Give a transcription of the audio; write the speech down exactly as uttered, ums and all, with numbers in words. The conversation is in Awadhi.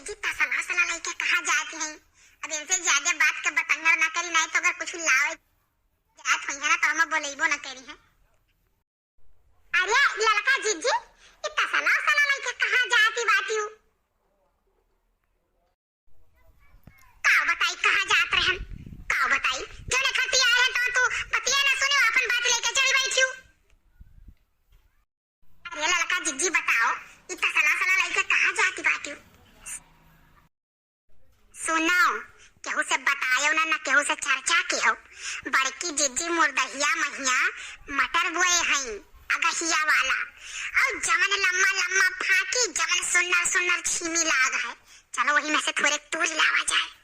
जी, तसला उसला लइके कहाँ जात हैं? अब इनसे ज्यादा बात के बतंगड़ ना करी, नाहीं तो अगर कुछ लावे जात होइहैं ना, तो हम बोलइबो ना करिहैं। अरे ललका जिज्जी, ई तसला उसला लइके कहाँ जाती बाटिउ? का बताई कहाँ जात रहन? का बताई, जौने खतिया आए हैं तो तू बतिया ना सुने, अपन बात लेके चली बैठिउ। अरे ललका जिज्जी बताओ, ई तसला उसला लइके कहाँ जाती बाटिउ? सुनो, केहू से बतायो ना, ना केहू से चर्चा किहो। बड़की जिज्जी मुर्दहिया महिया मटर बोए हईं, अगहिया वाला। और जवन लम्मा लम्मा फाकी, जवन सुन्नर सुन्नर छीमी लाग है, चलो वही में से थोड़े तूर लावा जाए।